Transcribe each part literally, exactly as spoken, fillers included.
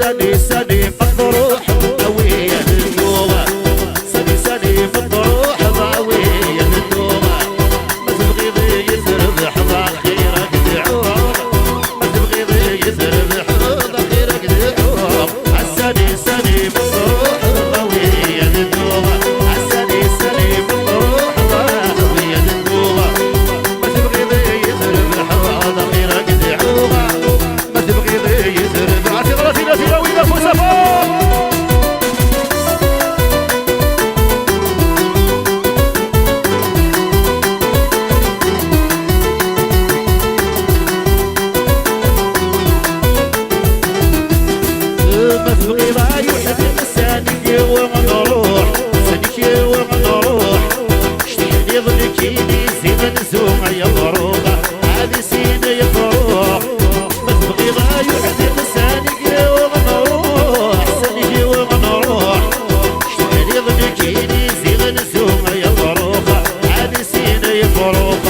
Sani, sani, ma truḥ, awi ad nnuɣ. Sani, sani, ma truḥ, awi ad nnuɣ. Ma tebɣiḍ i yi-trebḥeḍ, axir ad k-dɛuɣ. Ma tebɣiḍ i yi-trebḥeḍ, axir ad k-dɛuɣ. Sani, sani, ma truḥ, awi ad nnuɣ. Sani, sani, ma truḥ, awi ad nnuɣ. Ma tebɣiḍ i yi-trebḥeḍ, axir ad k-dɛuɣ. Ma tebɣiḍ i yi-trebḥeḍ. A tiɣratin, a tilawin, afus, afus! Ma tebɣiḍ ay uḥdiq, sani yiwen nruḥ, sani yiwen nruḥ. Cteḥniḍ nekkini ziɣ nzu ay afrux, ad isin ay afrux. Ma tebɣiḍ ay uḥdiq, sani yiwen nruḥ, sani yiwen nruḥ. Cteḥniḍ nekkini ziɣ nzu ay afrux, ad isin ay afrux.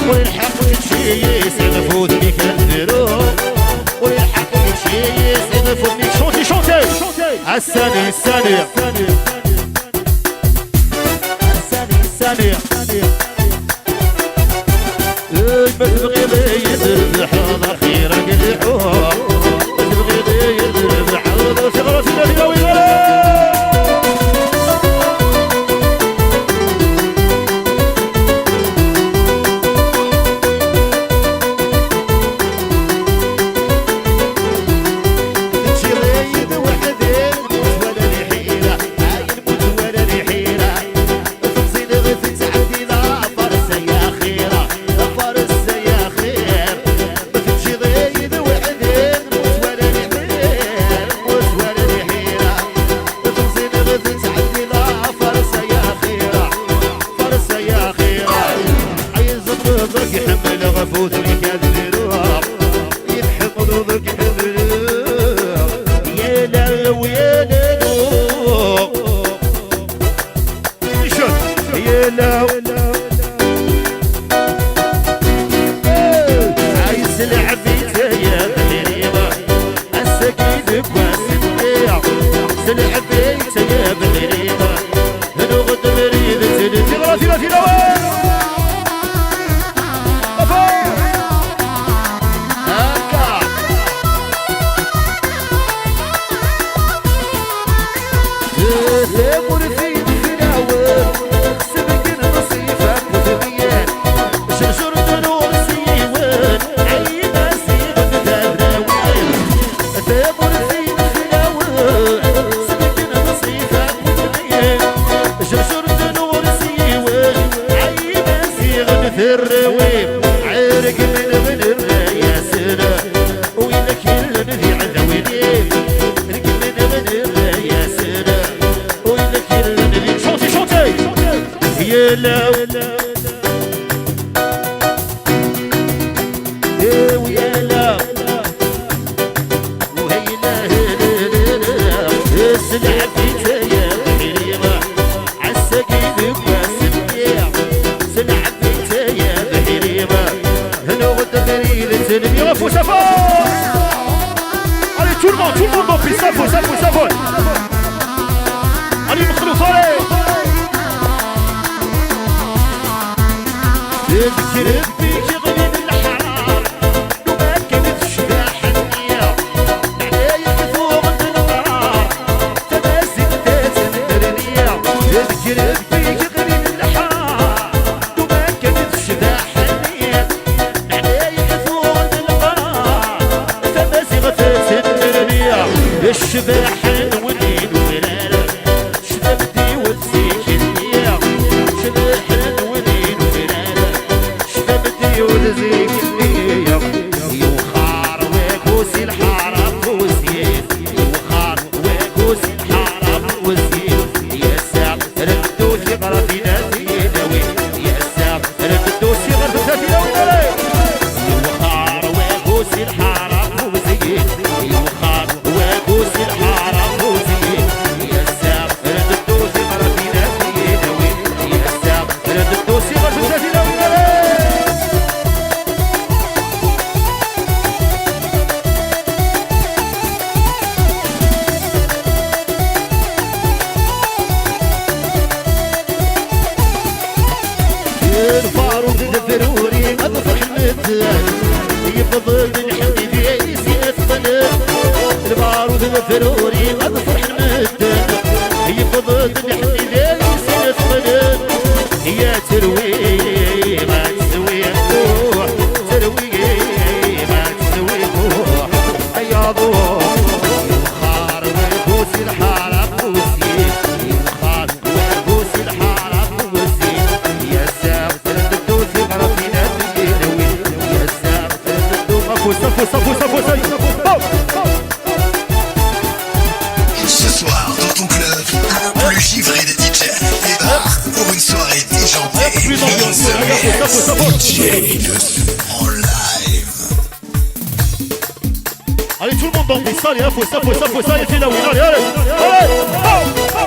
Ur ilḥeq kečči yis ɣef udem-ik ad tru. Ur ilḥeq kečči yis ɣef udem-ik. Chanti, chanti! A sani, sani! Sani, sani. Ey, ma tebɣiḍ i yi-trebḥeḍ, axir ad k-dɛuɣ. Ma tebɣiḍ i yi-trebḥeḍ, tiɣratin, a tilawin, ala! Teǧǧiḍ-iyi-d weḥd-i, ur twala lḥila, ay lmut wala lḥila. Temẓi-nneɣ tettɛeddi la farsa ya xira, la farsa ya xir. Ma teǧǧiḍ-iyi-d weḥd-i, ur twala lḥila, ur twala lḥila. Temẓi-nneɣ tettɛeddi la farsa ya xira, farsa ya xira. Ay ẓemmeḍ ad k-ḥemmleɣ ɣef udem-ik ad bruɣ. Yetḥemmleḍ ad k-ḥemmleɣ. Yal aw yal aw. Yal aw. Ay s lɛeb-itt ay abḥiri. Ass-agi deg wass-nni. S lɛeb-itt ay abḥiri. Nuɣ-d abrid, ttili tiɣra, tila, tila, wa! Afa! Akka! Tamurt-im fell-awen, sbeggen ṣṣifa n udmyan, jerjur-ten ɣur-s yiwen, ɛyiɣ-as iɣef d arraw-im. Tamurt-im fell-awen, sbeggen ṣṣifa n udmyan, jerjur-ten ɣur-s yiwen, ɛyiɣ-as iɣef d arraw-im. Regmen ɣer rray-asen, wid ak-illan d iɛdawen-im. Regmen ɣer rray-asen, wid ak-illan d i-, chanti, chanti! Yella. Ew yella. Wahila, hila, hila. S lɛeb-itt ay abḥiri. Ass-agi deg wass-nni. S lɛeb-itt ay abḥiri. Nuɣ-d abrid, ttnmi ɣef usafa. Allez, tout le monde, tout le monde, donc, ça faut, ça faut, ça faut. Allez, Mexluf, allez. Deg rebbi-k ɣlin leḥram, lukan d ccbaḥ-nni, neɛya-k tuɣ d leqrar, tamaziɣt ad tennerni. Deg rebbi-k ɣlin leḥram, lukan d ccbaḥ-nni, neɛya-k tuɣ d leqrar, tamaziɣt ad tennerni. Ccbaḥ n win i nurar. Cbab-iw n zik-nni, cebḥen wid i nurar. Cbab-iw n zik-nni, yewxer wagu si lḥara n Buzyin, yewxer wagu si lḥara n Buzyin. Yassa, rfdu tiɣratin a tilawin, yassa, rfdu tiɣratin a tilawin, yewxer wagu si lḥara n Buzyin, yewxer wagu si lḥara Yewweḍ-d lḥemd i sin teqqnen, lbarud d lefruri ad ferḥen medden. Yewweḍ-d lḥemd i sin teqqnen, ya terwi ma teswi kuḥ, terwi ma teswi kuḥ. Ay aḍu, yewxar wabus i lḥara busi, yewxar wabus i lḥara busi. Ya saɣ treddu tiɣratin ad yinawi, ya saɣ treddu. Afus, afus, afus, afus, afus. Ce soir, dans ton club, le plus givré des D J débarque pour une soirée déjantée et une semaine D J en live. Allez, tout le monde dans le salle, hein, faut ça, faut ça, faut ça, les filles, là, oui, allez, allez, allez, oh, oh.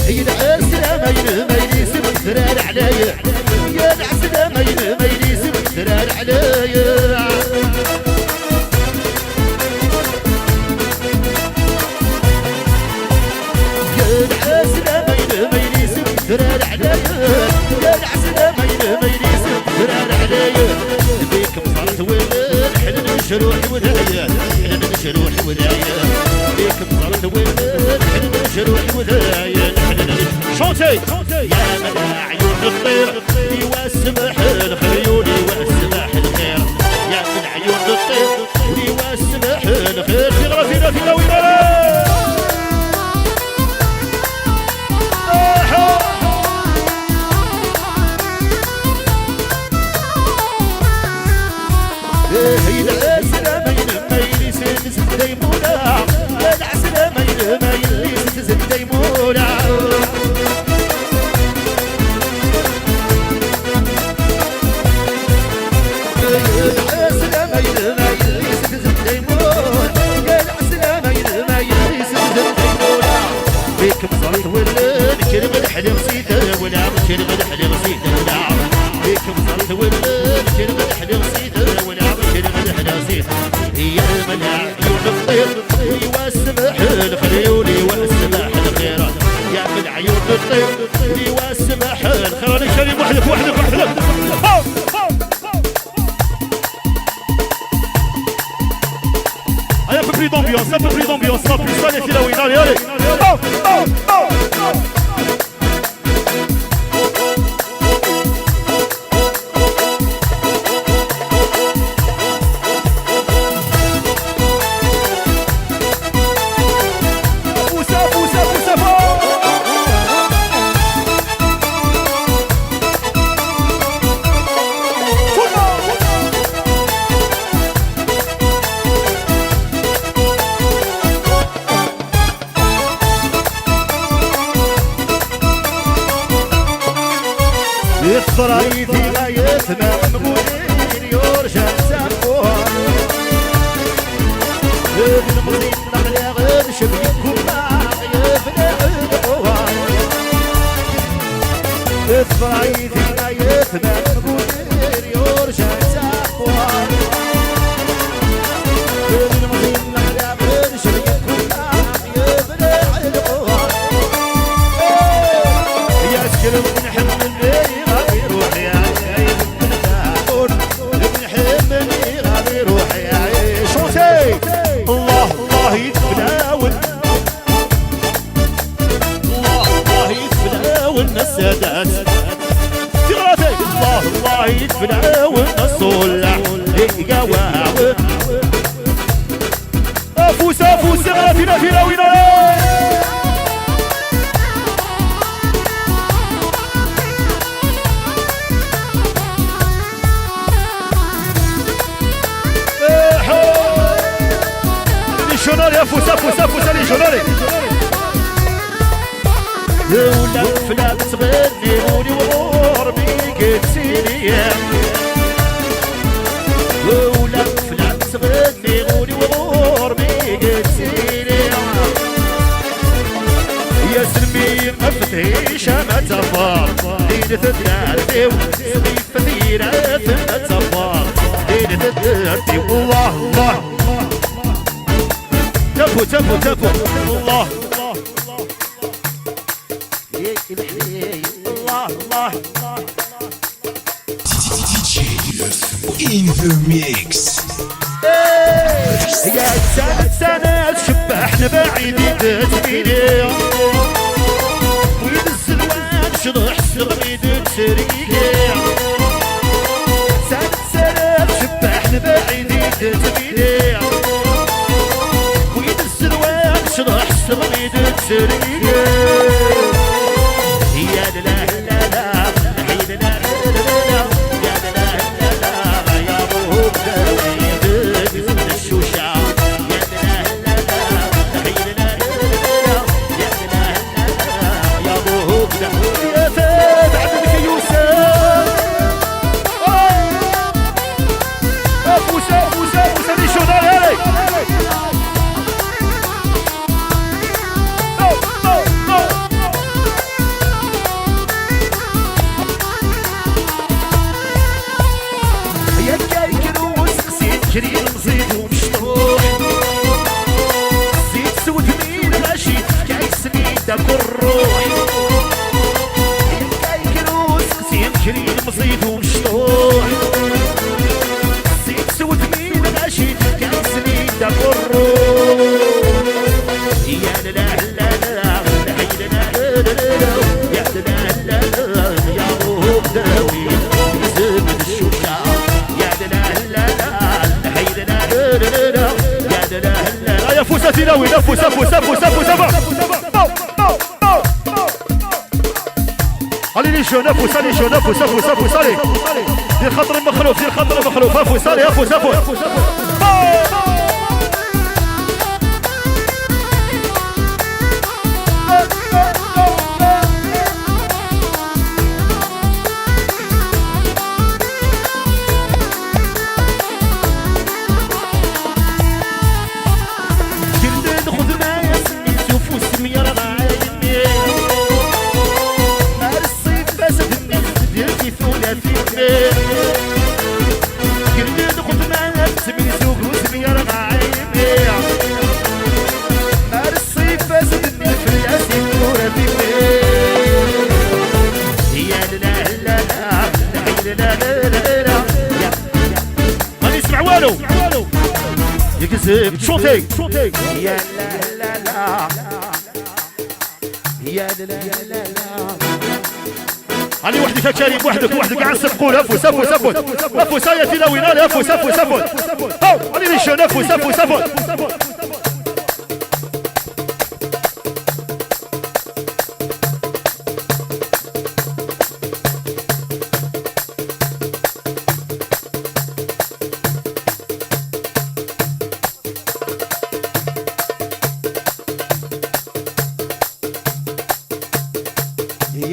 Yelɛa slam ayen ma ylisem trar ɛlay. Yelɛa slam ayen ma ylisem trar ɛlay. Yelɛa slam ayen ma ylisem trar ɛlay. Yelɛa slam ayen ma ylisem trar ɛlay. Bik mẓert wallen ḥlen jruḥ udayen, ḥlen jruḥ udayen. Bik mẓert wallen ḥlen jruḥ udayen, ḥlen. Chantez. Ya mleɛyun n ṭṭir, liwa smaḥ lxir, liwa smaḥ lxir. Ya mleɛyun n ṭṭir, liwa smaḥ lxir. Tiɣratin a tilawin, allez. Hey, العسلامة ينمى يليس تزديمونا. العسلامة ينمى يليس تزديمونا. العسلامة ينمى يليس تزديمونا. العسلامة ينمى يليس تزديمونا. بيك مصرت ولا نكلم الحلم سيدة ولا نكلم الحلم سيدة ولا. بيك مصرت ولا نكلم الحلم سيدة ولا نكلم الحلم سيدة. هي المنع عيون الطير، ويوا السماح الخير، ويوا السماح الخير. يا من عيون الطير، ويوا السماح الخير. أنا كريم وحدك، وحدك، وحدك. Allez, un peu plus d'ambiance, un peu plus d'ambiance, pas plus, allez, c'est là où il allait, allez. Oh, oh, oh, oh. Iṣṣer-iyi di ɣayet ma mɣulin yurǧa safuḥ. Lemẓi n leɣlaɣ nceb yekkumaɣ yebleɛ lqewar. Iṣṣer-iyi di ɣayet ma mɣulin yurǧa safuḥ. Lemẓi n leɣlaɣ nceb yekkumaɣ يا سكر بنحمل غادي روحي، يا سكر بنحمل غادي روحي. شوتي. الله، الله يتفلاون. الله، الله يتفلاون السادات. تغراتي. الله، الله يتفلاون الصلاح. يقاواون. افوس، افوس، غادي، غادي، غادي، غادي. Ula fell-am ttɣenniɣ, ul-iw ɣur-m i yettili. Ula fell-am ttɣenniɣ, ul-iw ɣur-m i yettili. Yas-mi ɣef tɛica ma tafar, din tedart-iw, smi ftirat ma tafar, din tedart-iw. Allah, Allah. Tafu, tafu, tafu. Allah. الله، الله. D J in the mix. يا سنة سنة تشبح نبعيد تسميني، ويد الزلوان شضح سغميد تسريني. سنة سنة تشبح نبعيد تسميني، ويد الزلوان شضح سغميد تسريني. يا لا لا لا، حين لا لا لا، يا لا لا لا، يا روح داوي، تقسم الشوشة. يا لا لا لا، حين لا لا لا، يا لا لا لا، يا روح داوي، يا فهد عبد الكيوسة. أوه. أفوسة، أفوسة، أفوسة، لي شوط، ألي، ألي. يا كايكر وسقسي كريم زيد ومشطوح. زيد سود مين غاشي كايسمي داك الروح. يا كايكر وسقسي كريم زيد ومشطوح. زيد سود مين غاشي كايسمي داك الروح. يا لا لا لا لا، لا لا لا لا، يا لا لا لا، يا روح داوي، زمن الشوكة. يا لا لا لا، لا لا لا لا، يا لا لا لا. يا فوسة تلاوي، يا فوسة، فوسة، فوسة، فوسة، فوسة. Allez les jeunes, أفوس، allez jeunes, أفوس، أفوس، أفوس، allez. دير خاطر مخلوف، دير خاطر مخلوف، أفوس، allez، أفوس، أفوس. Gelled xedma-yas mi s ufus myerɣa. Ar ṣṣif-as d-nni tedder di tula fi mmi. Gelled xedma-yas mi s ufus myerɣa. Ar ṣṣif-as d-nni fell-as immura fi mmi. Ya la la la, la la la la, ya. ما نسمع والو. يكذب شوطي. يا لا لا لا، يا لا لا لا. علي وحدك يا كريم، وحدك، وحدك، قاعد سبقوا، أفوس، أفوس، أفوس. أفوس، يا تلاوين، علي، أفوس، أفوس، أفوس. هاو، علي ليشون، أفوس، أفوس، أفوس.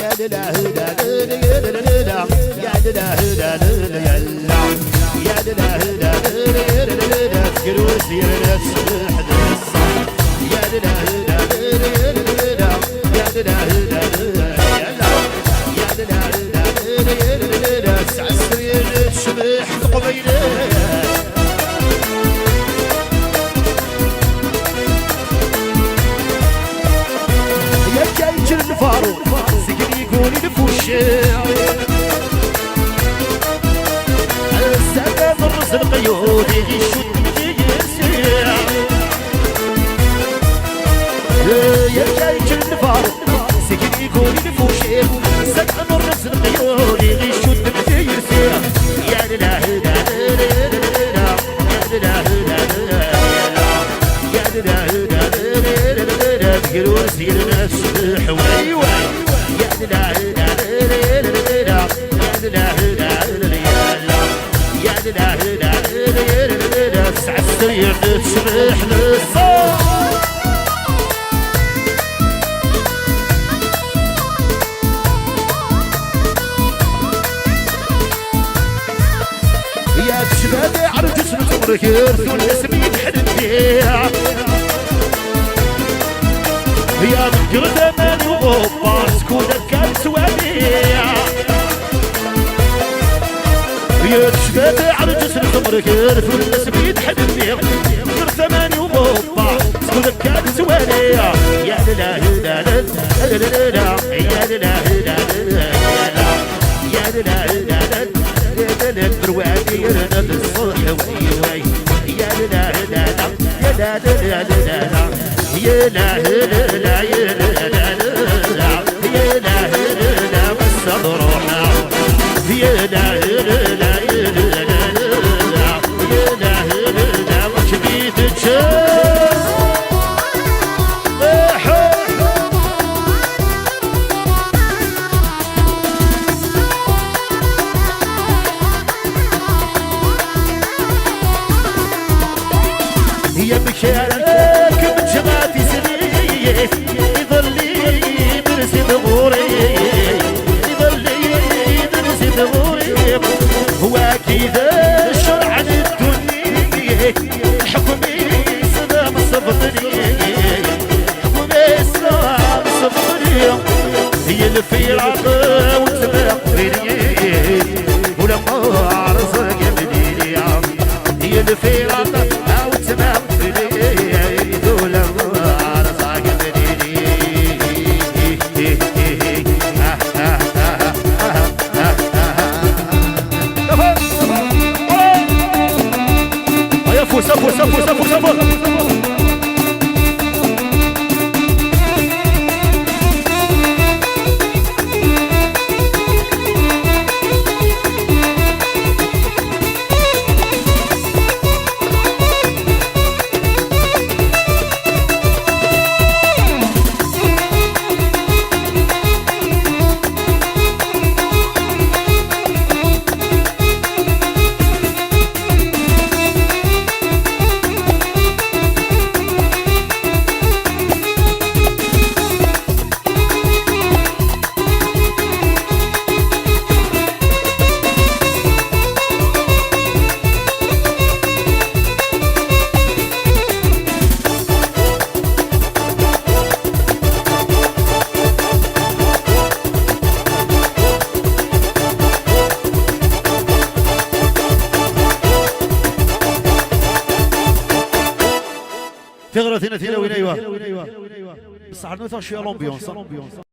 يا لله، لا، لا، لا، لا، لا، لا، يا لله، لا، لا، لا، يا لا، يا لله، لا، لا، لا، لا، لا، لا، فكر وزير، لا، سمح، لا، صح. يا لله، لا، لا، لا، لا، لا، لا، يا لله، لا، لا، لا، لا، يا لله، لا، لا، لا، لا، لا، لا، سعسري، لا، شبح، القبيلة. يا كايتشر الفارو، سقني يقولي الفوشي. السلام الرزق قيودي غيشوت يسيع. يا كايتشر الفارو، سقني يقولي الفوشي. سلام الرزق قيودي غيشوت يسيع. يا لا لا لا لا لا لا، يا لا لا لا لا لا. يا لا لا لا لا لا لا، تقرو سير ناس حواي واي. يا لا لا لا لا لا لا، يا لا لا لا لا لا، يا لا لا لا لا لا، سعسر يا تسبح للصوت. Rkert ur nesmi tḥeddiɣ. Ya degger d aman uɣebbar, skud akka nettwali. Yecba taɛelǧet n lxemr, rkert ur nesmi tḥeddiɣ. Degger d aman uɣebbar, skud akka nettwali. Ya la la la la, ya la la la la, ya la la la la, ya la la la la. Rwani yerna d ṣṣeḥ, way, way. Ya la la la la, ya la la la la la, ya la la la, ya la la la la, ya la la la, massa truḥ. Ya la la la, ya la la la la, ya la la la, akken i tečča. Amek ara nfak mǧemɛa tislit, iḍelli idres-d ɣur-i, iḍelli idres-d ɣur-i, wagi d ccreɛ n ddunit, lḥekm-is d amsebṭli. Ḥekm-is d amsebṭli, i lfiraṭ wetma qbili, ulamma rẓag amdili. I lfiraṭ wetma qbili, ulamma rẓag amdili. Ay, afus, afus, afus, afus, afus. Tiɣratin a tilawin, aywa. Bessah rnut-aɣ cwiya l'ambiance.